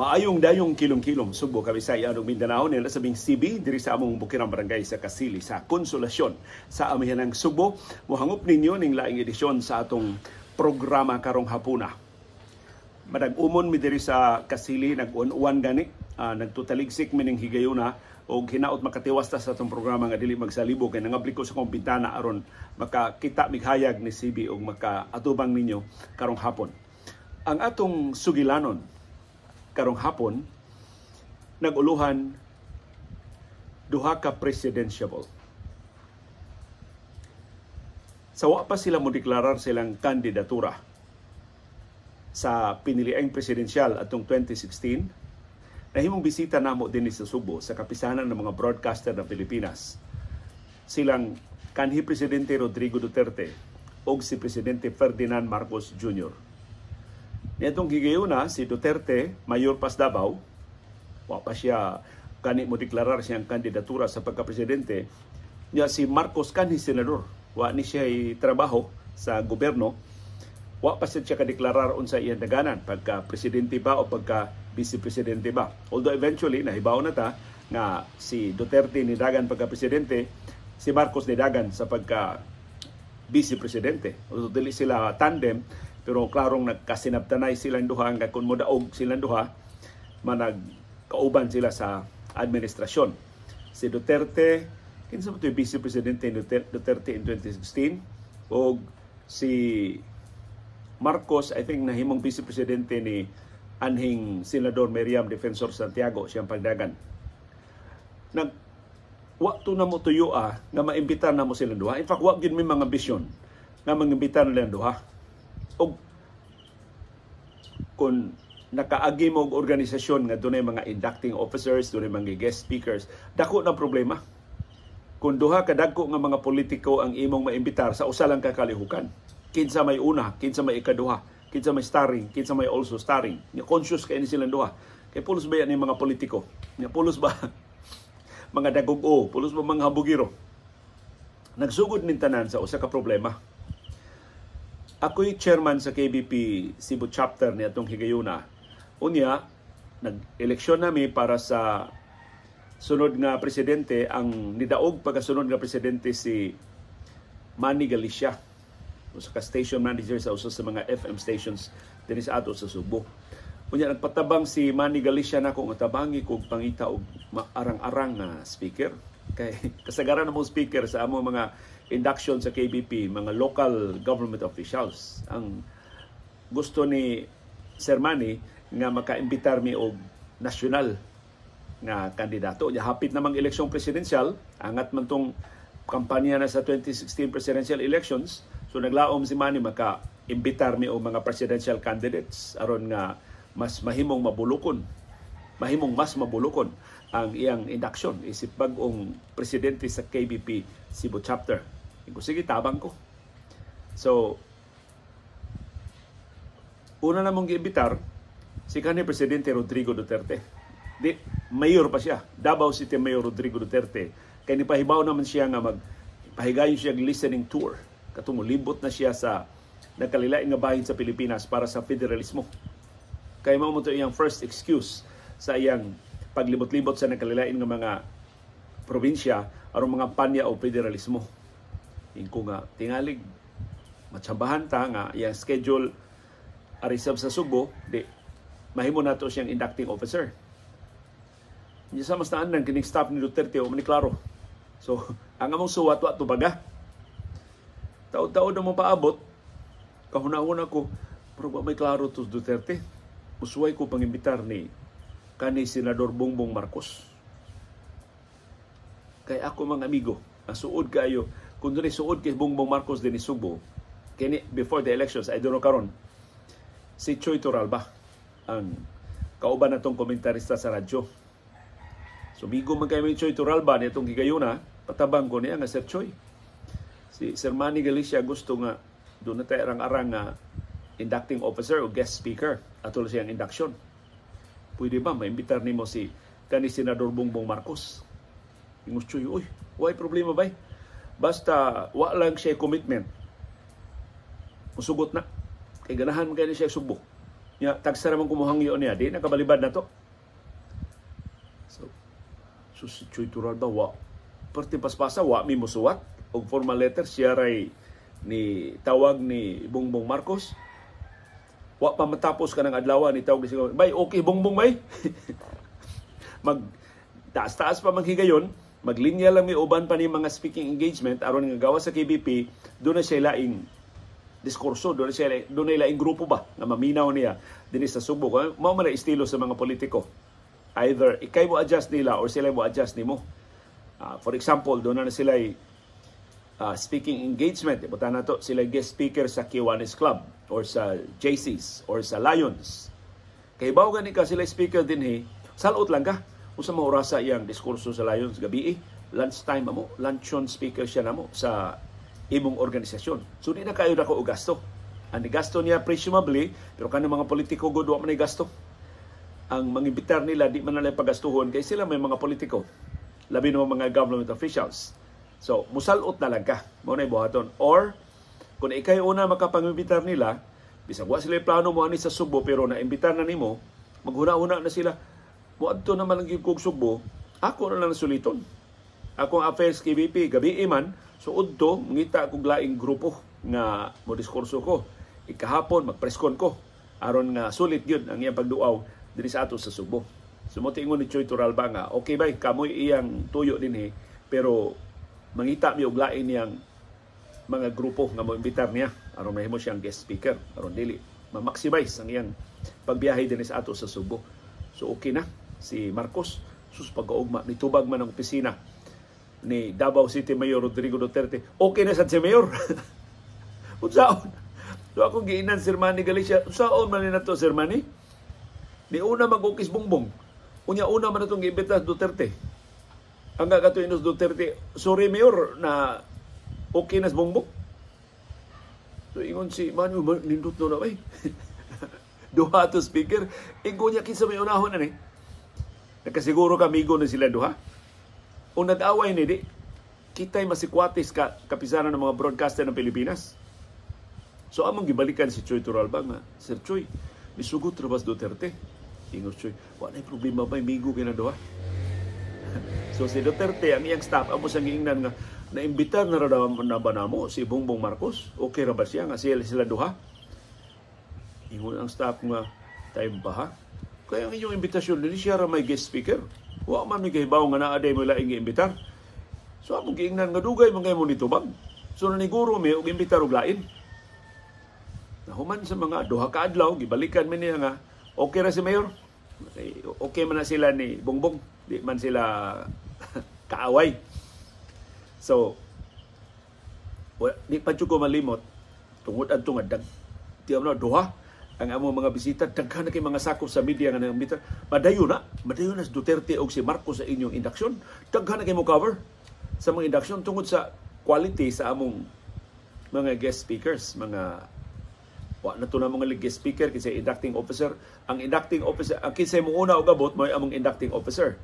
Maayong dayong kilom-kilom, Sugbo, Kabisayan ug Mindanao, nila sa Bing CB diri sa among bukirang barangay sa Kasili sa Konsolasyon sa Amihanang Sugbo. Mohangop ninyo ning laing edisyon sa atong programa karong hapuna. Madag-umon mi diri sa Kasili, nag-uwan gani, nagtutaligsik mi ning higayuna og hinaot makatiwas ta sa atong programa nga dili magsalibo kay nangabli ko sa akong bintana aron makakita mig hayag ni CB og makaatubang ninyo karong hapon. Ang atong sugilanon karong hapon nag-uluhan duha ka presidentiable. Sa wa pa sila mo deklarar silang kandidatura sa piniliang presidensyal atong 2016, nahimong bisita namo dinhi sa Subo sa kapisanan ng mga broadcaster ng Pilipinas silang kanhi Presidente Rodrigo Duterte og si Presidente Ferdinand Marcos Jr. Niadtong higayuna, si Duterte, mayor pas Davao, wa pa siya kani mo deklarar siyang kandidatura sa pagka-presidente. Nya si Marcos kanhi senador, wa ni siya trabaho sa gobyerno, wa pa siya kadeklarar unsa iyang daganan, pagka presidente ba o pagka vice presidente ba. Although eventually nahibaw na ta nga si Duterte ni dagan pagka presidente, si Marcos ni dagan sa pagka vice presidente. Although dili sila tandem, pero klarong nagkasinabtanay silang duha nga kung modaog silang duha, manag kauban sila sa administrasyon. Si Duterte, kinsa ba ito vice presidente ni Duterte in 2016? O si Marcos, I think nahimong vice presidente ni anhing Senador Miriam Defensor Santiago siyang pagdagan. Nag wa to na mo tuyo nga maimbitar na mo silang duha. In fact, wa gyud may mga ambisyon nga mangimbitar na silang duha. Og kung nakaagi mo og organisasyon nga dunay mga inducting officers, dunay mga guest speakers, dako na problema kung duha ka dagko nga mga politiko ang imong maimbitar sa usa lang ka kalihukan. Kinsa may una, kinsa may ikaduha, kinsa may starring, kinsa may also starring? Nya conscious kay ni silang duha. Kay pulos ba yan mga politiko? Nya pulos ba mga dagugo, pulos ba mga habugiro? Nagsugod nin tanan sa usa ka problema. Ako'y chairman sa KBP Cebu chapter ni atong higayuna. Unya, nag-eleksyon nami para sa sunod nga presidente. Ang nidaog pagkasunod nga presidente si Manny Galicia, usa ka station manager sa usa sa mga FM stations dinhi sa ato sa Subo. Unya nagpatabang si Manny Galicia nako nga tabangi kog pangita og arang-arang nga speaker. Kay kasagaran na mong speaker sa amo mga induction sa KBP, mga local government officials. Ang gusto ni Sir Manny nga makaimbitar mi og nasyonal nga kandidato. Ya hapit namang eleksyong presidensyal, angat man tong kampanya na sa 2016 presidential elections, so naglaom si Manny maka-imbitar mi og mga presidential candidates aron nga mas mahimong mabulukon. Mahimong mas mabulukon ang iyang induction isip bag-ong presidente sa KBP Cebu chapter. Ingo, sige, tabang ko. So, una namong giimbitar si kanhi Presidente Rodrigo Duterte. Di, mayor pa siya. Davao City Mayor Rodrigo Duterte. Kay nipahibaw naman siya nga mag pahigayon siya listening tour. Katong libot na siya sa nagkalilain nga bahin sa Pilipinas para sa federalismo. Kay mao mo to iyang first excuse sa iyang paglibot-libot sa nagkalilain nga mga probinsya aron mga panya o federalismo. Ingko nga tingalig matsambahan ta nga iyang schedule arisab sa Subo, di mahimo nato siyang inducting officer. Hindi sa mas naan kining staff ni Duterte o ni klaro. So, ang among suwat wa tubaga. Taod-taod na mo paabot, kahuna-huna ko, pero ba may klaro to Duterte? Usuway ko pangimbitar ni kani Senador Bongbong Marcos. Kay ako mga amigo, ang suod kayo, kung doon suod kay Bongbong Marcos din Subo, kini before the elections, I don't know karon, si Choy Toralba, ang kauban natong komentarista sa radyo. So, migo man kayo Choy Toralba nitong higayuna, patabang ko niya nga, "Sir Choy, si Sir Manny Galicia gusto nga doon na tayo arang-arang nga inducting officer o guest speaker atol siyang induction. Pwede ba maimbitar nimo si kani Senador Bongbong Marcos?" Ingos Choy, "Uy, why problema ba? Basta wa lang siya commitment. Musugot na. Kay ganahan man kayo siya Sugbo." Nya tagsa ra man kumuhangyo niya, di nakabalibad na to. So si Choy Toralba wa perti paspasa, wa mi mosuwat og formal letter, siya ray ni tawag ni Bongbong Marcos. Wa pa matapos kanang adlaw ni tawag siya, "Bay, okay Bongbong, bay." Mag taas-taas pa man higayon, maglinya lang mi uban pa ni mga speaking engagement aron nga gawa sa KBP, doon na siya laing diskurso, doon na laing grupo ba nga maminaw niya dinhi sa Subo. Mao man estilo sa mga politiko. Either ikay mo adjust nila or sila mo adjust nimo. For example, doon na sila speaking engagement. Ibutan na to sila guest speaker sa Kiwanis Club or sa JCs or sa Lions. Kay bawo gani ka sila speaker dinhi, salot lang ka. Unsa man orasa iyang diskurso sa Lions gabi, lunchtime amo, luncheon speaker siya namo sa imong organisasyon. So di na kayo dako og gasto. Ang gasto niya presumably, pero kanang mga politiko gud wa man gasto. Ang mga imbitar nila di man nila pagastuhon kay sila may mga politiko. Labi na mga government officials. So, musalot na lang ka. Mao na buhaton. Or, kung ikay una makapangimbitar nila, bisag wa sila plano mo ani sa Sugbo, pero naimbitar na nimo, maghuna-huna na sila, moadto naman ang kog Sugbo, ako na lang suliton. Akong affairs KBP, gabi man, so udto, mangita kog laing grupo nga mo diskurso ko. Ikahapon, magpreskon ko. Aron nga sulit yun ang iyang pagduaw diri sa ato sa Sugbo. So mo tingon ni Choy Toralba nga, okay bay, kamoy iyang tuyo dinhi, pero mangita mi og lain niyang mga grupo nga moimbitar niya aron mahimo siyang guest speaker aron dili ma-maximize ang iyang pagbiyahe dinhi sa ato sa Sugbo. So okay na si Marcos. Sus, pag-augma nitubag man ang opisina ni Davao City Mayor Rodrigo Duterte. Okay na sad si Mayor. Unsaon? So akong giinan Sir Manny Galicia, unsaon man ni nato Sir Manny? Ni una mag-ukis Bongbong. Unya una man atong giimbitar Duterte. Ang gagato inos Duterte, sorry Mayor na okay na sa Bongbong. So ingon si Manny, nindot no na bay. Duha to speaker. Ingon niya kinsa may unahon ani. Nakasiguro kamigo na sila duha. O nag-away ni di, kita'y masikwatis ka kapisanan ng mga broadcaster ng Pilipinas. So among gibalikan si Choy Toralba nga, Sir Choy, misugot ra ba si Duterte? Ingon Choy, wa na problema ba, migo kay na duha. So si Duterte, ang iyang staff, amo siyang giingnan nga, naimbitar na ra na ba namo si Bongbong Marcos? Okay ra ba siya nga sila duha? Ingon ang staff nga, time pa ha? Kaya ang inyong imbitasyon, dili siya ra may guest speaker. Wa man mi kahibaw nga naa day mo laing giimbitar. So among giingnan nga dugay man kay mo nitubag. So naniguro mi og imbitar og lain. Nahuman sa mga duha ka adlaw, gibalikan mi niya nga okay ra si Mayor. Okay man na sila ni Bongbong, di man sila kaaway. So di pa jud ko malimot tungod adto nga dag di na duha ang among mga bisita, daghan na kay mga sakop sa media nga nang-imbita. Madayo na si Duterte og si Marcos sa inyong induction. Daghan na kay mo cover sa mga induction tungod sa quality sa among mga guest speakers, mga wa na to na mga guest speaker kinsa inducting officer. Ang inducting officer, ang kinsay mo una og abot mo'y among inducting officer.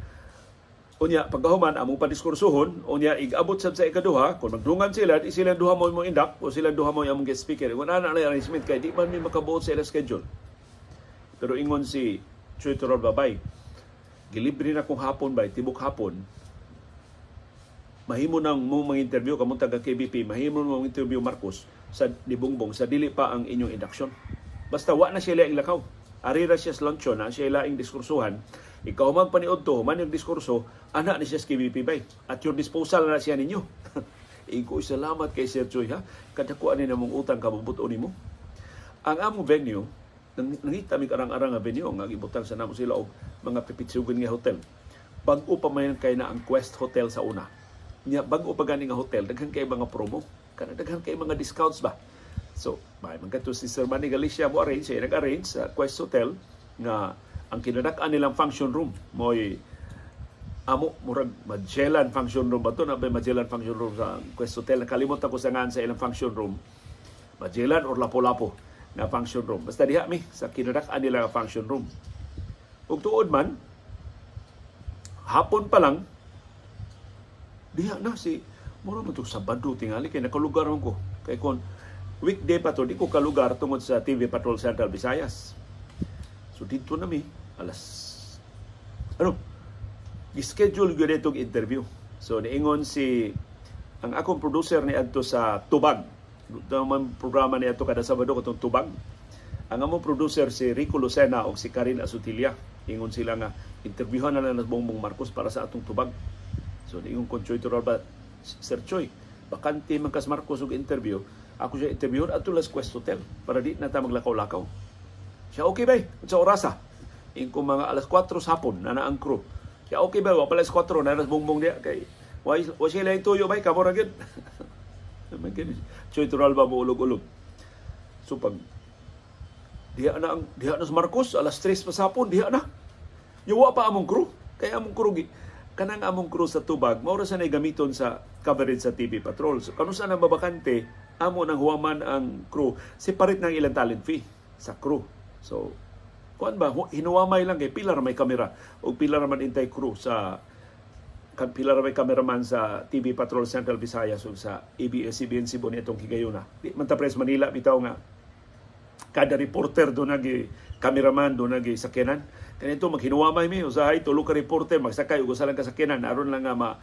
Unya pagkahuman among padiskursohon, unya igabot sad sa ikaduha, kung magdungan sila, di sila duha mo mo induct o sila duha mo among guest speaker. Ingon ana na arrangement kay di man mi makabuot sa ilang schedule. Pero ingon si Choy Toralba, bay, gilibre na kong hapon bay, tibok hapon. Mahimo nang mo mga interview kamong taga KBP, mahimo mo mga interview Marcos sa ni Bongbong sa dili pa ang inyong induction. Basta wa na siya laing lakaw. Ari ra siya sa luncheon, na siya laing diskursuhan. Ikaw magpaniod to, man yung diskurso, ana ni siya sa KBP bay. At your disposal na siya ninyo. Iko salamat kay Sir Choy ha. Kadakuan ni namong utang kabubuto nimo. Ang among venue, nangita mi karang-arang nga venue nga gibutang sa namo sila og mga pipitsugon nga hotel. Bag-o pa man kay na ang Quest Hotel sa una. Nya bag-o pa gani nga hotel, daghan kay mga promo, kana daghan kay mga discounts ba. So, may man kadto si Sir Manny Galicia mo arrange, siya nag-arrange sa Quest Hotel nga ang kinadak-an nilang function room mo'y amo murag Magellan function room ba to, na ba Magellan function room sa Quest Hotel? Nakalimot ako sa ngan sa ilang function room, Magellan or Lapu-Lapu na function room. Basta diha mi sa kinadak-an nila nga function room. Ug tuod man hapon pa lang diha na si mura man to Sabado tingali kay nakalugar man ko. Kay kon weekday pa to di ko kalugar tungod sa TV Patrol Central Visayas. So dito na mi alas ano, gi-schedule gyud itong interview. So niingon si ang akong producer ni adto sa Tubag. Man programa ni adto kada Sabado katong Tubag. Ang among producer si Rico Lucena o si Karin Asutilia. Ingon sila nga interviewhan na lang na Bongbong Marcos para sa atong tubag. So niingon kon Choi Toralba, "Sir Choi, bakante man kas Marcos og interview, ako siya interview adto las Quest Hotel para di na ta maglakaw-lakaw." Siya, "Okay bay, sa orasa?" Ingon ko, "Mga alas 4 sa hapon na na ang crew." Siya, "Okay bay, wa pa alas 4 na nas Bongbong diya kay wa siya lang tuyo bay, kamo ra gyud." Choi Toralba mo ulog-ulog. So pag diha na ang diha na si Marcos alas 3 pa sa hapon, diha na. Yuwa pa among crew. Kay among crew kanang among crew sa Tubag mao ra sa nay gamiton sa coverage sa TV Patrol. So kanu sa nang mabakante, amo nang huwaman ang crew, separate ng ilang talent fee sa crew. So kuan ba, hinuwamay lang kay pila ra may kamera ug pila ra man intay crew sa pila ra may cameraman sa TV Patrol Central Visayas ug sa ABS-CBN Cebu nitong higayuna. Di man ta pres Manila bitaw nga kada reporter do nagi cameraman, do nagi sakyanan. Kanito maghinuwamay mi, usahay tulo ka reporter magsakay ug usa lang ka sakyanan aron lang nga ma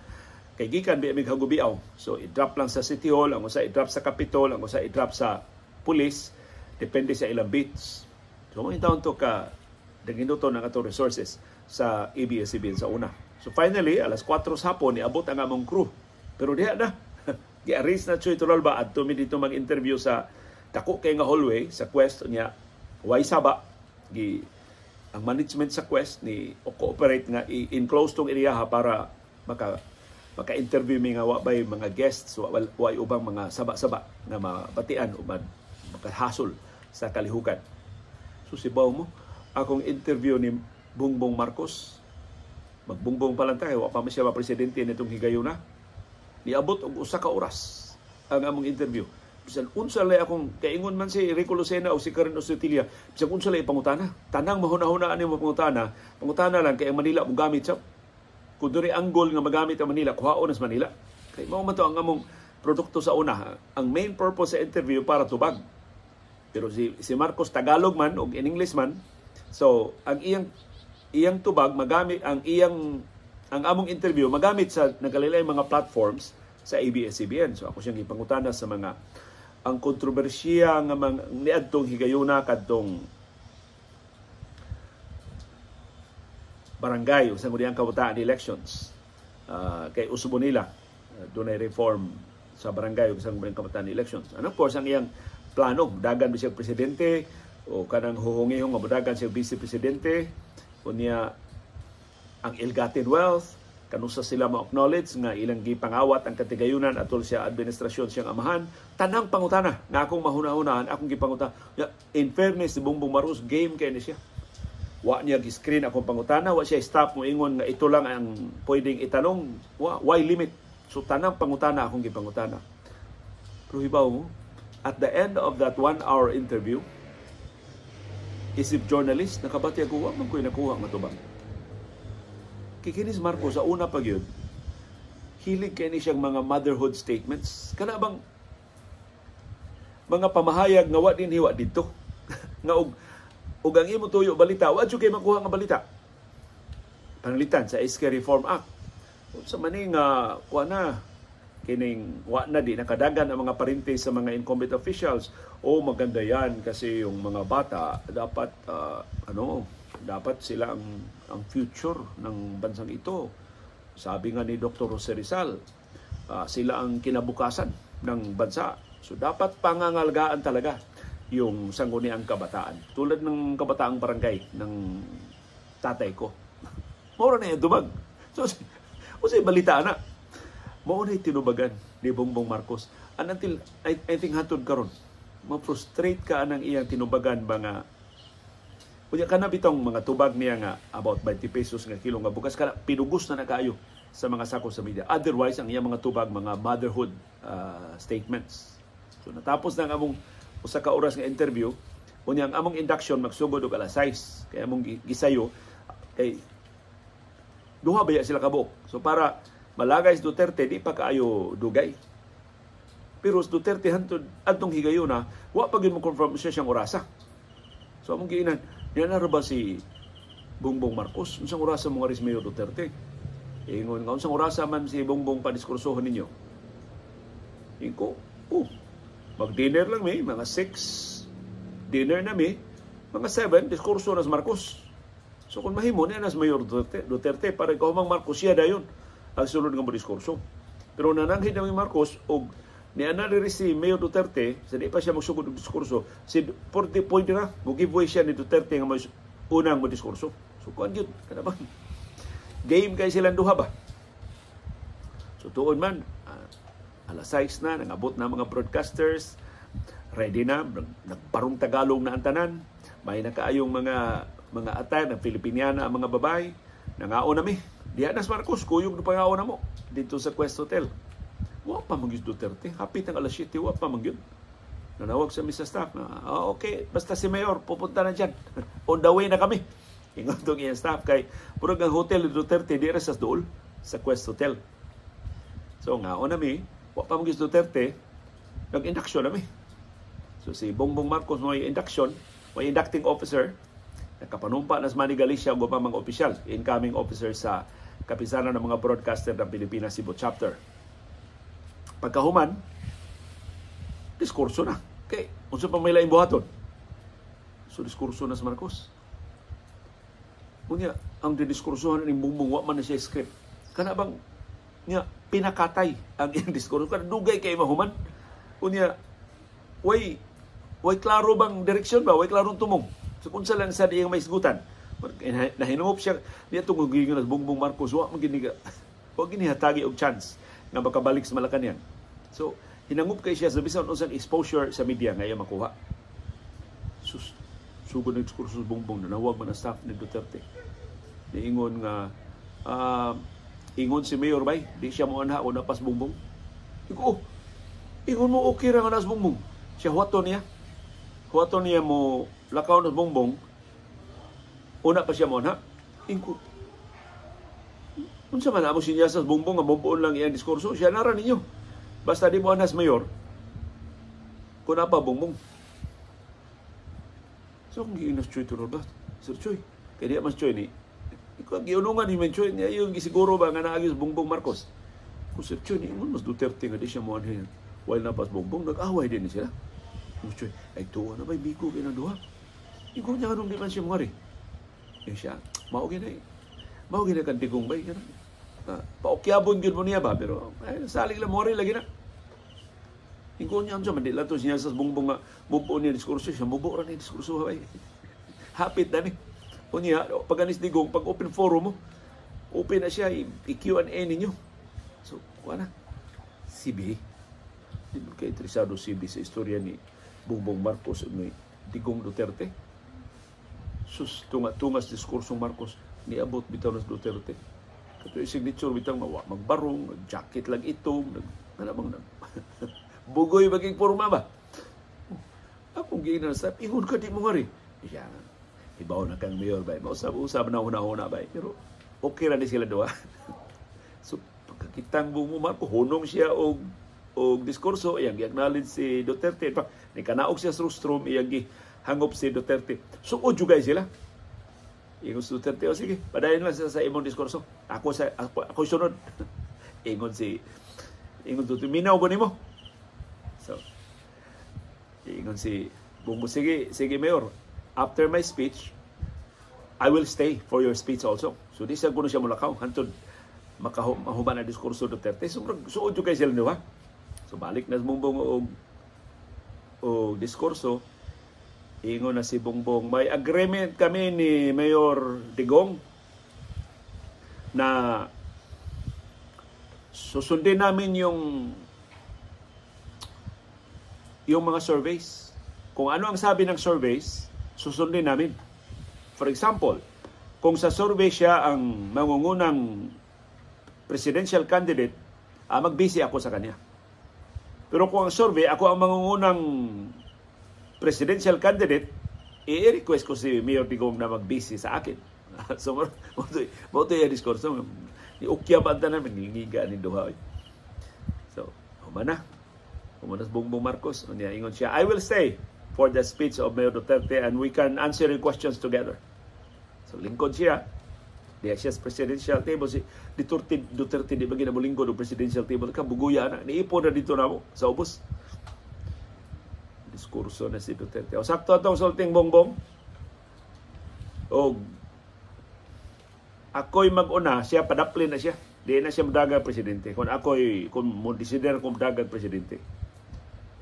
kay gikan bi mig Hagobiaw. So i-drop lang sa City Hall, ang usa i-drop sa Capitol, ang usa i-drop sa police, depende sa ilang beats. So mo taon to ka daginuto ng atong resources sa ABS-CBN sa una. So finally, alas 4 sa hapon, niabot ang among crew. Pero diha na. Gi-arrange na Choi Toralba adto mi dito mag-interview sa dako kay nga hallway sa Quest niya. Way saba, gi ang management sa Quest ni o cooperate nga i-enclose tong area para maka-interview mi nga wa bay mga guests, wa way ubang mga saba-saba nga mabatian o makahasol sa kalihukan. So sibaw mo, akong interview ni Bongbong Marcos, magbongbong pa lang tayo, wa pa man siya presidente nitong higayuna. Niabot og usa ka oras ang among interview. Bisan unsa lay akong kaingon man si Rico Lucena o si Karen Osutilia, bisan unsa lay pangutana. Tanang mahuna-hunaan nimo pangutana, pangutana lang kay ang Manila mo gamit siya. Kung diri angle nga magamit ang Manila, kuhaon sa Manila. Kay mao man to ang among produkto sa una. Ang main purpose sa interview para tubag. Pero si Marcos Tagalog man og in English man, so ang iyang iyang tubag magamit ang iyang ang among interview magamit sa nagkalaylay mga platforms sa ABS-CBN. So ako siyang gipangutana sa mga ang kontrobersiya nga mga niadtong higayuna kadtong barangay o sa Sangguniang Kabataan elections kay usubo nila dunay reform sa barangay o sa Sangguniang Kabataan elections. And of course, ang iyang plano, dagan ba siya presidente o kanang huhungihong nga modagan siya vice presidente, unya ang ill-gotten wealth, kanusa sila ma-acknowledge nga ilang gipangawat ang katigayunan atol siya administrasyon siyang amahan. Tanang pangutana nga akong mahuna-hunaan, akong gipangutana. In fairness si Bongbong Marcos, game kay ni siya. Wa niya gi-screen akong pangutana, wa siya stop mo ingon nga ito lang ang pwedeng itanong, why limit? So tanang pangutana akong gipangutana. Pero hibaw mo, at the end of that 1 hour interview, isip journalist, nakabati ako, wa man ko'y nakuha nga tubag. Kikinis Marcos sa una pa gyud, hilig kay ni siyang mga motherhood statements. Kana bang mga pamahayag nga wa din hiwa didto. Nga og ang imo tuyo balita, wa jud kay makuha nga balita. Pananglitan sa SK Reform Act. Unsa man ni nga kuha na kining wa na di nakadagan ang mga parente sa mga incumbent officials. O maganda yan kasi yung mga bata dapat dapat sila ang future ng bansang ito. Sabi nga ni Dr. Jose Rizal, sila ang kinabukasan ng bansa. So dapat pangangalagaan talaga yung sangguniang kabataan. Tulad ng kabataang barangay ng tatay ko. Mao na yung dumag. So, o sa balita na, mao na tinubagan ni Bongbong Marcos. And until, I think hantod karon, ma-frustrate ka anang iyang tinubagan mga unya kana bitong mga tubag niya nga about 20 pesos nga kilo nga bugas kana pinugos na kaayo sa mga sako sa media. Otherwise, ang iyang mga tubag mga motherhood statements. So natapos na ang among usa ka oras nga interview, unya ang among induction magsugod og alas 6. Kay among gisayo kay duha ba sila kabuok. So para malagay si Duterte di pa kaayo dugay. Pero si Duterte hantod adtong higayuna, wa pa gyud mo confirm siya siyang orasa. So among giinan, Niya na ba si Bongbong Marcos? Unsang orasa mo nga si Mayor Duterte? Ingon nga, unsang orasa man si Bongbong padiskursohon ninyo? Inko, oh, mag-dinner lang mi, mga 6, dinner na mi, mga 7, diskurso na si Marcos. So kung mahimo niya na si Mayor Duterte, para ikaw mang Marcos siya dayon ang sunod nga mo diskurso. Pero nananghid na Marcos og ni ana diri si Mayor Duterte, sa di pa siya magsugod og diskurso, si 40 point na, mo give way siya ni Duterte nga mas unang mo diskurso. So kuan gyud kana bang game kay silang duha ba? So tuon man alas 6 na, nangabot na mga broadcasters, ready na, nagbarong Tagalog na ang tanan, may nakaayong mga attire ng Filipiniana ang mga babae, nangaon na mi. Diha na si Marcos, kuyog na pangaon na mo dito sa Quest Hotel. Wa pa man gyud Duterte. Hapit ang alas 7, wa pa man gyud. Nanawag sa misa staff na, oh, okay, basta si Mayor, pupunta na dyan. On the way na kami. Ingon tong iyang staff kay purag ang hotel ni Duterte di sa dool sa Quest Hotel. So ngaon na mi, wa pa man gyud Duterte, nag-induction na mi. So si Bongbong Marcos may induction, may inducting officer, nakapanumpa na sa Manny Galicia ug mga opisyal, incoming officer sa Kapisanan ng mga broadcaster ng Pilipinas Cebu Chapter. Pagkahuman, diskurso na. Okay, unsa pa may laing buhaton? So diskurso na si Marcos. Unya, ang didiskursohan ni Bongbong wa man na siya script. Kana bang niya pinakatay ang iyang diskurso? Kana dugay kay mahuman. Unya, way way klaro bang direksyon ba? Way klarong tumong. So kung sa lang sa iyang maisgutan. Nahinungop siya niya tungod giingon na Bongbong Marcos wa man gini wa gini hatagi og chance nga makabalik sa Malacañang. So hinangup kay siya sa bisan unsang exposure sa media nga iya makuha. Sus, sugod ng diskurso sa Bongbong, nanawag man ang staff ni Duterte. Niingon nga ingon si Mayor bay, di siya mo anha o napas Bongbong. Iko, oh, ingon mo okay ra nga nas Bongbong. Siya huwato niya. Huwato niya mo lakaw na Bongbong. Una pa siya mo anha. Inko, unsa man amo sinya sa Bongbong nga bumbuon lang iyang diskurso, siya nara ninyo. Basta di mo anas mayor, kung pa Bongbong. So kung giinas Choy Turol ba? Sir Choy, kaya di mas Choy ni, ikaw giunungan ni Men Choy, niya yung gisiguro ba nga naagi sa Bongbong Marcos. Kung Sir Choy, ni ingon mas Duterte nga di siya mo anhin. While napas Bongbong, nag-away din ni sila. Mas Choy, ay tuwa na ba'y bigo kayo ng duha? Ikaw niya kanong di man siya mga rin. Yung siya, mao gina eh. Mao gina kang Digong bay. Paukyabon gyud mo niya ba? Pero ay, salig lang mo rin lagi na. Ingon niya, man di lang to siya sa Bongbong nga bubuo niya diskurso. Siya mubo ra niya diskurso. Ay. Hapit na ni. Unya, pag anis Digong, pag open forum mo, open na siya, i-Q&A ninyo. So, kuha na. CB. Di ba kay interesado CB sa istorya ni Bongbong Marcos at ni Digong Duterte? Sus, tunga-tungas diskursong Marcos, niabot bitaw na Duterte. Kato yung signature bitang mawa, magbarong, jacket lang itom, nag, ano bang nag, bugoy maging forma ba? Akong giinan sa ingon ka di mo nga rin. Siya, ibaw na kang mayor ba? Mausab-usab na una-una ba? Pero okay ra ni sila duha. So pagkakitang Bongbong Marcos, hunong siya og diskurso, iyang gi-acknowledge si Duterte. In fact, nikanaog siya sa rostrum, iyang gihangop si Duterte. So jugay sila. Ingon si Duterte, o sige, padayon lang sa imong diskurso. Ako sunod. Ingon Duterte, minaw ko nimo. So, ingon si Bongbong, sige, sige Mayor, after my speech, I will stay for your speech also. So, di siya kuno siya mulakaw. Hantod, mahuman ang diskurso Duterte. So, suod yung kay sila niwa. So, balik na si Bongbong og diskurso. Ingon na si Bongbong, may agreement kami ni Mayor Digong na susundin namin yung mga surveys. Kung ano ang sabi ng surveys, susundin namin. For example, kung sa survey siya ang mangungunang presidential candidate, magbisi ako sa kanya. Pero kung ang survey, ako ang mangungunang presidential candidate, i-request ko si Mayor Digong na magbisi sa akin. So, mo to yung diskurso. Ni-ukya ba ang tanan, mangingiga ni duha. So, humana. Humana sa Bongbong Marcos. Unya, ingon siya, I will stay for the speech of Mayor Duterte and we can answer your questions together." So lingkod siya. Diya siya sa presidential table. Si Duterte di ba ginamulingkod og presidential table? Kabuguya na. Niipon na dito na mo sa ubos. Diskurso na si Duterte. O sakto atong sulting Bongbong. O ako'y mag-una, siya padaplin na siya. Di na siya mudagang presidente. Kung mo desider kung mudagang presidente.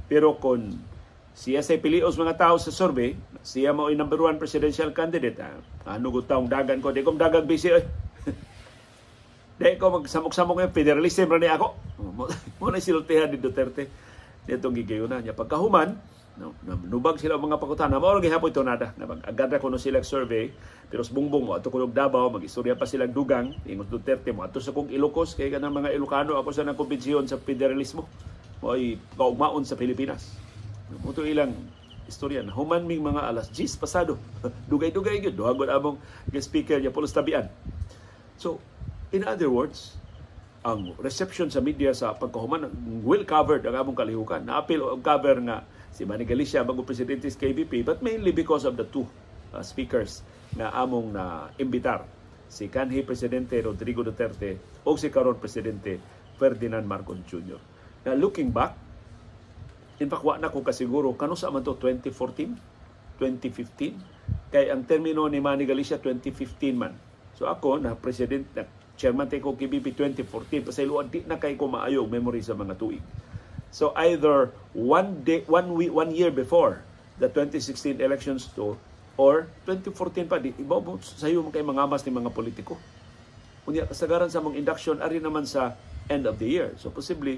Pero kung siya sa pilios mga tao sa survey, siya mo number one presidential candidate. Ah, ano gud taong dagan ko? Di ko dagang busy oy. Di ko magsamok-samok yung federalism ra ni ako. Mo na siltihan ni Duterte nitong gigayuna niya. Pagkahuman, no, nubag sila ang mga pangutana. Mao gihapon ito nada. Agad ra kuno sila survey, pero sa Bongbong mo ato kunog Davao, mag-istorya pa silang dugang, ingon Duterte mo ato sa kong Ilocos kay kanang mga Ilocano ako sa nang kumbinsiyon sa federalismo. Mo'y kaugmaon sa Pilipinas. Mo ilang istorya na human ming mga alas 10 pasado. Dugay-dugay gyud duha gud among guest speaker niya pulos tabian. So, in other words, ang reception sa media sa pagkahuman, well covered ang among kalihukan. Naapil og cover nga si Manny Galicia bago presidente sa KBP, but mainly because of the two speakers na among na imbitar, si kanhi presidente Rodrigo Duterte o si karon presidente Ferdinand Marcos Jr. Na looking back, in fact, wa na ko kasiguro kanu sa man to, 2014, 2015, kay ang termino ni Manny Galicia 2015 man. So ako na president na chairman ko KBP 2014, pasayloan, di na kay ko maayo memory sa mga tuig. So either one day, one week, one year before the 2016 elections to or 2014 pa. Di iba mo sayo man kay mga mas ni mga politiko. Unya kasagaran sa mong induction ari naman sa end of the year. So possibly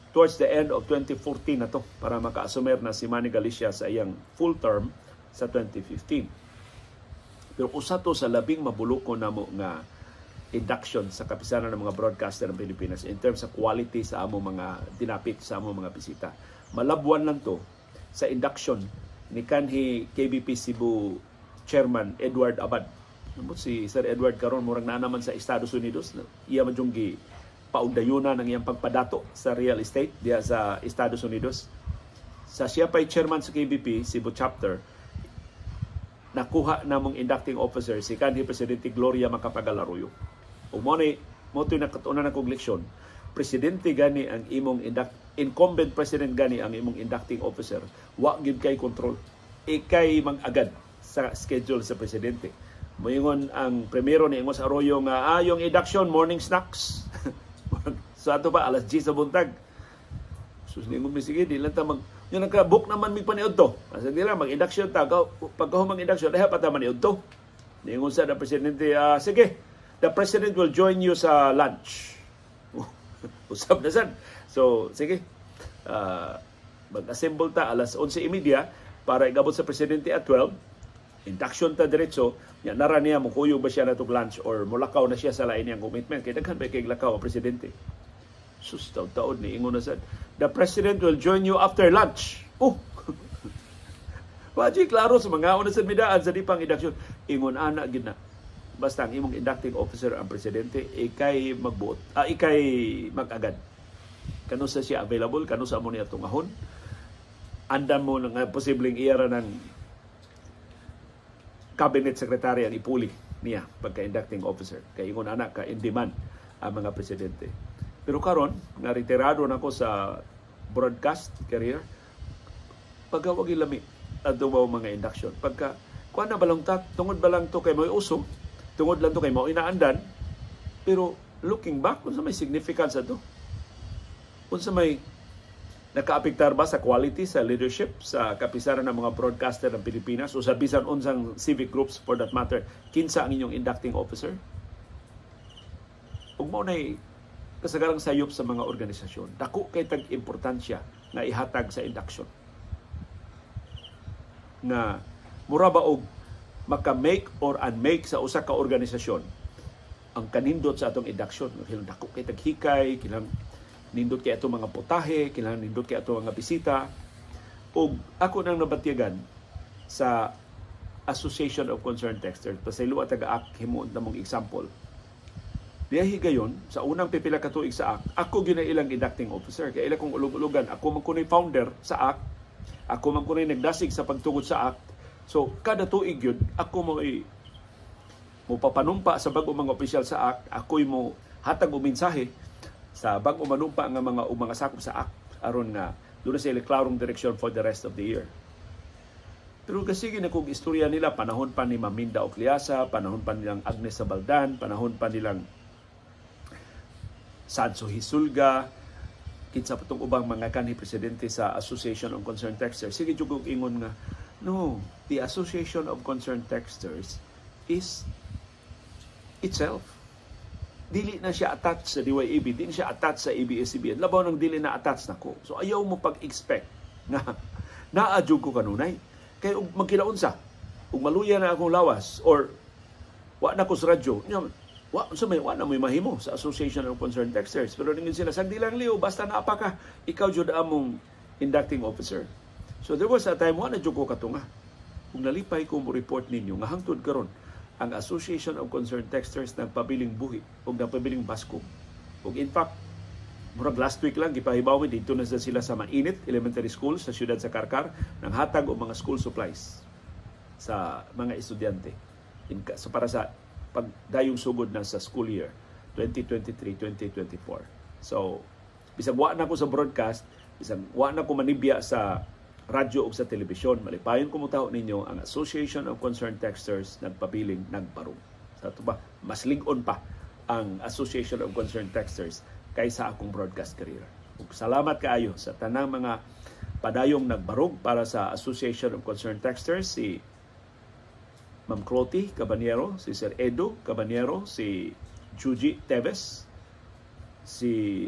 towards the end of 2014 na to para maka-asumer na si Manny Galicia sa iyang full term sa 2015. Pero usa to sa labing mabuluko namo nga induction sa kapisanan ng mga broadcaster ng Pilipinas in terms of quality sa amo mga dinapit, sa amo mga bisita. Malabwan lang to sa induction ni kanhi KBP Cebu Chairman Edward Abad. Namot si Sir Edward karon murag naa naman sa Estados Unidos. Iya man yung gi paugdayuna ng iyang pagpadato sa real estate diya sa Estados Unidos. Sa siya pa'y chairman sa KBP Cebu Chapter, nakuha namong inducting officer si kanhi Presidente Gloria Macapagal Arroyo. Ug mo ni mo to'y nakatunan akong leksyon. Presidente gani ang imong induct, incumbent president gani ang imong inducting officer, wa gyud kay control. Ikay mag-agad sa schedule sa presidente. Moingon ang primero ni ingon sa Arroyo nga yung induction morning snacks. So ato pa alas 10 sa buntag. Sus, ningon mi, sige, di lang ta mag yung naka-book naman mig paniud to. Asa nila mag-induction ta pagka mag-induction diha pa ta maniud to. Ningon sa presidente, "Sige, the president will join you sa lunch." Usab na sad. So sige. Mag-assemble ta alas 11:30 para igabot sa presidente at 12. Induction ta diretso, nya nara niya mukuyog ba siya na lunch or mulakaw na siya sa lain niyang commitment kay daghan ba kay lakaw ang presidente. Sus, taud-taod ni ingon na sad, "The president will join you after lunch." Oh. Wa klaro sa mga una sa midaan sa di pang induction. Ingon ana gid na. Basta ang imong inducting officer ang presidente, ikay magbuot, ikay mag-agad. Kano sa siya available, kano sa mo niya tungahon. Andam mo nga posibleng iyara ng cabinet secretary ang ipuli niya pagka-inducting officer. Kay ingon anak ka in demand ang mga presidente. Pero karon nga retirado na ko sa broadcast career, pagka wag lami adto mga induction. Pagka kuan na balong ta, tungod ba lang to kay mo'y uso, tungod lang to kay mao inaandan, pero looking back, unsa may significance ato? Unsa may nakaapektar ba sa quality sa leadership sa kapisanan ng mga broadcaster ng Pilipinas o sa bisan unsang civic groups for that matter, kinsa ang inyong inducting officer? Ug mao nay kasagarang sayop sa mga organisasyon. Dako kay tag importansya nga ihatag sa induction. Na mura ba og maka-make or unmake sa usa ka organisasyon ang kanindot sa atong induction. Kinahanglan dako kay taghikay, kinahanglan nindot kay atong mga putahe, kinahanglan nindot kay atong mga bisita. Ug ako nang nabatyagan sa Association of Concerned Texters, pasaylo at taga-AK, himuon na mong example. Diya higayon, sa unang pipila ka tuig sa AK, ako gyud ilang inducting officer. Kay ila kong ulog-ulogan, ako man kuno'y founder sa AK, Ako man kunay nagdasig sa pagtugod sa ACT. So kada tuig yun, ako mo mo papanumpa sa bag-o mga opisyal sa ACT, ako'y mo hatag og mensahe sa bag-o manumpa nga mga o mga sakop sa ACT aron nga doon sila klarong direksyon for the rest of the year. Pero kasi na kung istorya nila, panahon pa ni Maminda Ocliasa, panahon pa nilang Agnes Sabaldan, panahon pa nilang Sanso Hisulga, kinsa pa tong ubang mga kanhi presidente sa Association of Concerned Texters. Sige jud kog ingon nga, no, the Association of Concerned Texters is itself. Dili na siya attached sa DYAB, dili siya attached sa ABS-CBN. Labaw nang dili na attached nako. So ayaw mo pag-expect na naa jud ko kanunay. Kay og magkinaunsa, ug maluya na akong lawas or wa na ko sa radyo, wa sa may wa na mo'y mahimo sa Association of Concerned Texters. Pero ningin sila, sagdi lang Leo, basta naa pa ka, ikaw jud among inducting officer. So there was a time wa na jud ko katunga. Kung nalipay ko mo report ninyo nga hangtod karon ang Association of Concerned Texters nagpabiling buhi ug nagpabiling baskog. Ug in fact, murag last week lang gipahibaw mi dito na sila sa Mainit Elementary School sa siyudad sa Carcar nang hatag og mga school supplies sa mga estudyante so para sa pagdayong sugod na sa school year 2023-2024. So bisag wa na ko sa broadcast, bisag wa na ko manibya sa radyo o sa telebisyon, malipayon ko mutaho ninyo ang Association of Concerned Texters nagpabiling nagbarog. Sa ato ba, mas lig-on pa ang Association of Concerned Texters kaysa akong broadcast career. Ug salamat kaayo sa tanang mga padayong nagbarog para sa Association of Concerned Texters, si Ma'am Clotty Caballero, si Sir Edo Caballero, si Juji Teves, si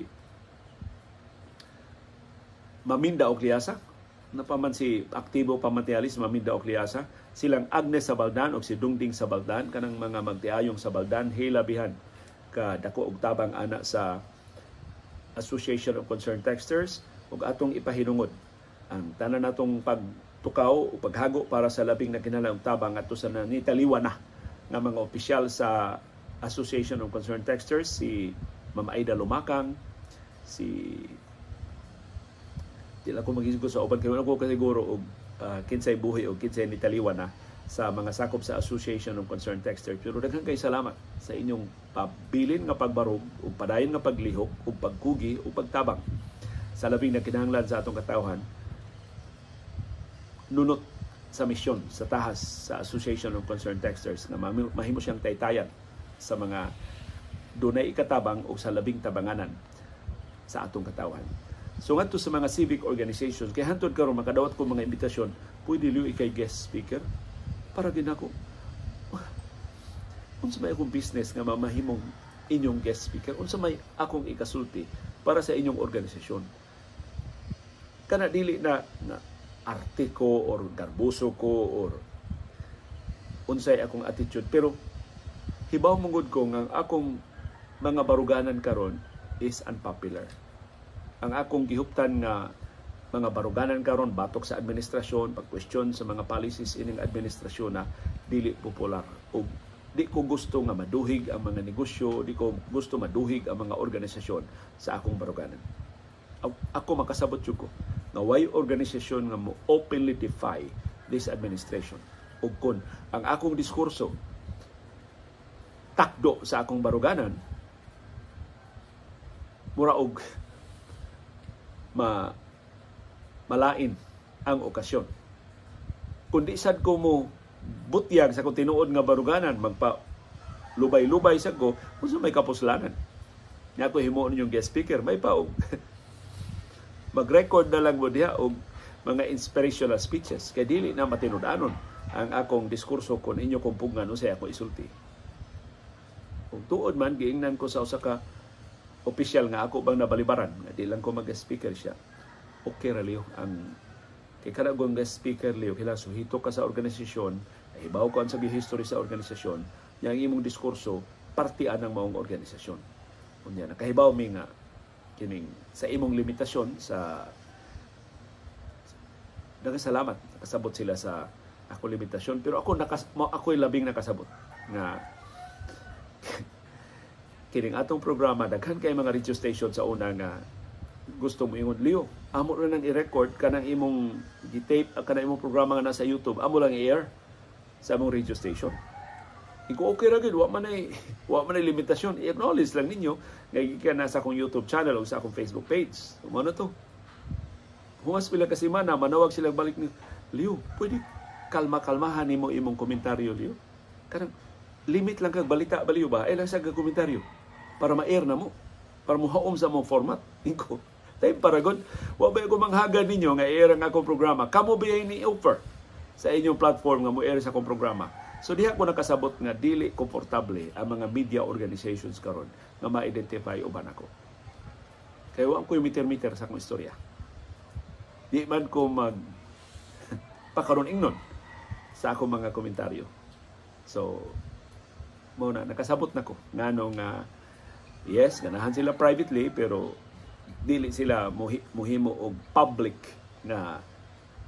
Maminda Ocliasa, napaman si aktibo pamantialis Maminda Ocliasa, silang Agnes Sabaldan o si Dungding Sabaldan, kanang mga magtiayong Sabaldan, hilabihan ka dako og tabang ana sa Association of Concerned Texters. Ug atong ipahinungod ang tanan natong pagtukaw o paghago para sa labing nagkinahanglan og tabang ato sa nitaliwa na nga mga opisyal sa Association of Concerned Texters, si Ma'am Aida Lumakang, si di lang ko maghisgot sa uban kay wala ko kasiguro og kinsay buhi o kinsay nitaliwa na sa mga sakop sa Association of Concerned Texters. Pero daghan kay salamat sa inyong pabilin nga pagbarog ug padayon nga paglihok ug pagkugi ug pagtabang sa labing nagkinahanglan sa atong katawhan, nunot sa misyon sa tahas sa Association of Concerned Texters nga mahimo siyang taytayan sa mga dunay ikatabang o sa labing tabanganan sa atong katawhan. So ngadto sa mga civic organizations, kay hantod karon makadawat ko mga imbitasyon, pwede liw ikay guest speaker para ginako. Unsa may akong business nga mamahimong inyong guest speaker? Unsa may akong ikasulti para sa inyong organisasyon? Kana dili na, na arte ko or garboso ko or unsay akong attitude, pero hibaw mongod ko nga ang akong mga baruganan karon is unpopular. Ang akong gihuptan nga mga baruganan karon batok sa administrasyon, pag-question sa mga policies ining administrasyon na dili popular. O di ko gusto nga maduhig ang mga negosyo, di ko gusto maduhig ang mga organisasyon sa akong baruganan. Ako makasabot jud ko nga way organisasyon nga mo openly defy this administration. Ug kun ang akong diskurso takdo sa akong baruganan, mura og malain ang okasyon. Kung di sad ko mo butyag sa kung tinuod nga baruganan, magpa lubay-lubay sa ko, unsa may kapuslanan. Nga ako himuon yung guest speaker, may pa og mag-record na lang mo diha og mga inspirational speeches kay dili na matinud-anon ang akong diskurso kung inyo kong pugnan unsay ako isulti. Ug tuod man giingnan ko sa usa ka opisyal nga ako bang nabalibaran nga di lang ko mag-guest speaker siya. Okay ra Leo ang kay kada kong guest speaker Leo kila suhito ka sa organisasyon, hibaw ko ang sa history sa organisasyon, nya ang imong diskurso parte anang maong organisasyon. Unya nakahibaw mi nga kining sa imong limitasyon sa daghang salamat nakasabot sila sa ako limitasyon, pero ako ako'y labing nakasabot nga kining atong programa daghan kay mga radio station sa una nga gusto mo ingon Leo Amo ra nang i-record kanang imong gi-tape, kanang imong programa nga nasa YouTube, amo lang i-air sa among radio station. Iko okay ra gyud, wa man ay limitasyon. I-acknowledge lang ninyo nga gikan na sa akong YouTube channel o sa akong Facebook page. Mao na to. Humas pila ka semana, manawag sila balik ni Leo, pwede kalma-kalmahan nimo imong komentaryo, Leo. Kanang limit lang kag balita baliw ba? Ay lang sa komentaryo para ma-air na mo, para mo haom sa mong format. Inko, time paragon, wa ba ko manghaga ninyo nga i-air ang akong programa? Kamo ba ni offer sa inyong platform nga mo air sa akong programa? So diha ko nakasabot nga dili komportable ang mga media organizations karon nga ma-identify uban ako. Kay wa ko meter-meter sa akong istorya. Di man ko mag pakaron ingnon sa akong mga komentaryo. So mao na, nakasabot na ko ngano nga yes, ganahan sila privately, pero dili sila muhimo og public nga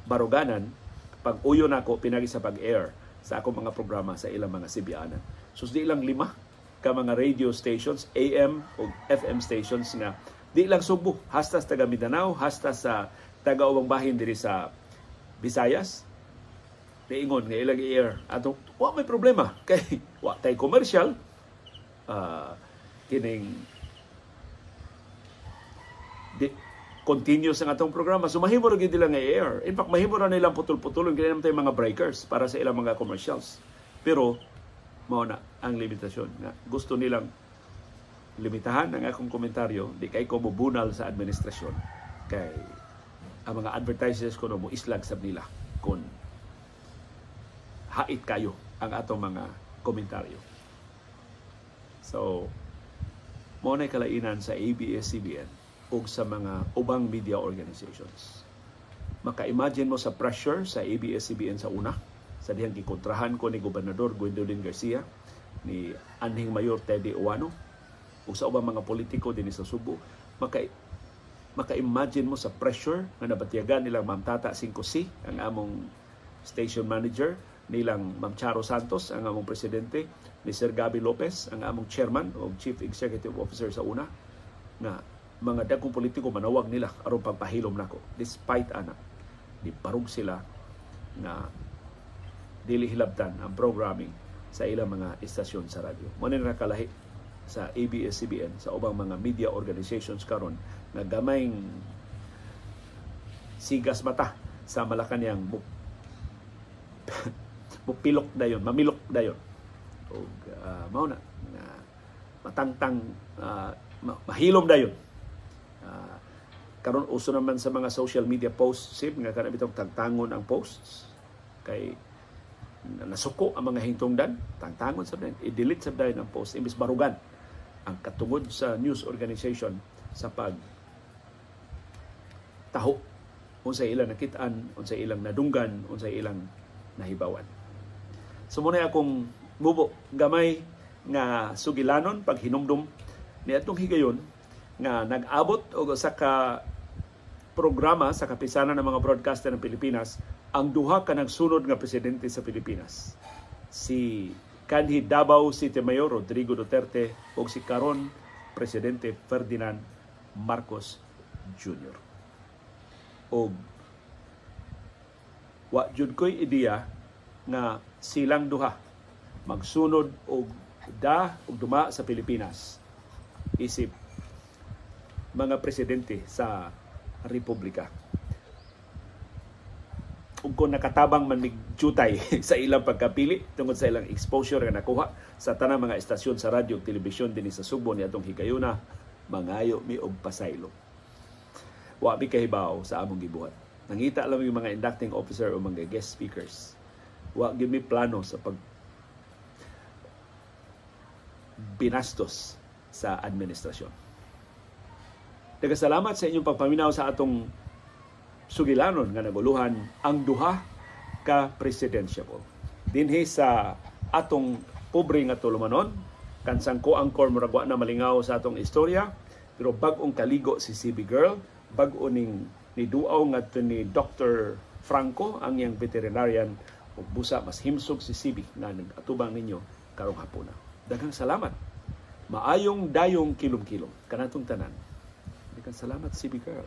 baruganan pag uyo nako pinagi sa pag-air sa akong mga programa sa ilang mga sibianan. So di lang 5 ka mga radio stations, AM o FM stations nga di lang Subo, hasta sa taga Mindanao, hasta sa taga ubang bahin diri sa Visayas. Niingon nga ilang i-air. Atong wa may problema kay wa tay commercial, kining di, continuous ang atong programa. So mahimo ra gyud nila nga i-air. In fact, mahimo ra nilang putol-putulon kay naman mga breakers para sa ilang mga commercials. Pero mao na ang limitasyon nga gusto nilang limitahan ang akong komentaryo, di kay ko mobunal sa administrasyon kay ang mga advertisers kuno mo islag sab nila kon hait kayo ang atong mga komentaryo. So mao na kalainan sa ABS-CBN ug sa mga ubang media organizations. Maka-imagine mo sa pressure sa ABS-CBN sa una, sa dihang gikontrahan ko ni Gobernador Gwendolyn Garcia, ni anhing Mayor Teddy Uwano, ug sa ubang mga politiko dinhi sa Subo. Maka-imagine mo sa pressure nga nabatyagan nilang Ma'am Tata 5C, ang among station manager, nilang Ma'am Charo Santos, ang among presidente, ni Sir Gabi Lopez, ang among chairman o chief executive officer sa una, nga mga dagkong politiko manawag nila aron pagpahilom nako. Despite ana, di barug sila nga dili hilabtan ang programming sa ilang mga istasyon sa radyo. Mo ni nakalahi sa ABS-CBN sa ubang mga media organizations karon nga gamayng sigas mata sa Malacañang mupilok dayon, mamilok dayon. Og mao na nga matangtang, mahilom dayon. Karon uso naman sa mga social media posts sib nga kanang bitong tangtangon ang posts kay nasuko ang mga hingtungdan, tangtangon sa dayon, i-delete sa dayon ang post imbes barugan ang katungod sa news organization sa pag taho unsay ilang nakit-an, unsay ilang nadunggan, unsay ilang nahibawan. So muna akong mubo gamay nga sugilanon pag hinumdum ni atong higayon nga nag-abot og usa ka programa sa kapisanan ng mga broadcaster ng Pilipinas ang duha ka nagsunod nga presidente sa Pilipinas, si kanhi Davao City Mayor Rodrigo Duterte ug si karon Presidente Ferdinand Marcos Jr. Og wa jud ko'y ideya nga silang duha magsunod og da og duma sa Pilipinas isip mga presidente sa Republika. Ug kung nakatabang man mig jutay sa ilang pagkapili tungod sa ilang exposure nga nakuha sa tanang mga estasyon sa radyo ug telebisyon dinhi sa Subo niadtong higayuna, mangayo mi og pasaylo. Wa mi kahibaw sa among gibuhat. Nangita lang yung mga inducting officer o mga guest speakers. Wa gyud mi plano sa pag binastos sa administrasyon. Nagkasalamat sa inyong pagpaminaw sa atong sugilanon nga naguluhan ang duha ka presidentiable. Dinhi sa atong pobre nga tulumanon, kansang ko angkor murag wa na malingaw sa atong istorya, pero bag-ong kaligo si CB Girl, bag-o ning niduaw ngadto ni Dr. Franco ang iyang veterinarian, ug busa mas himsog si CB nga nag-atubang ninyo karong hapuna. Daghang salamat. Maayong dayong kilom-kilom kanatong tanan. Daghang salamat, CB Girl.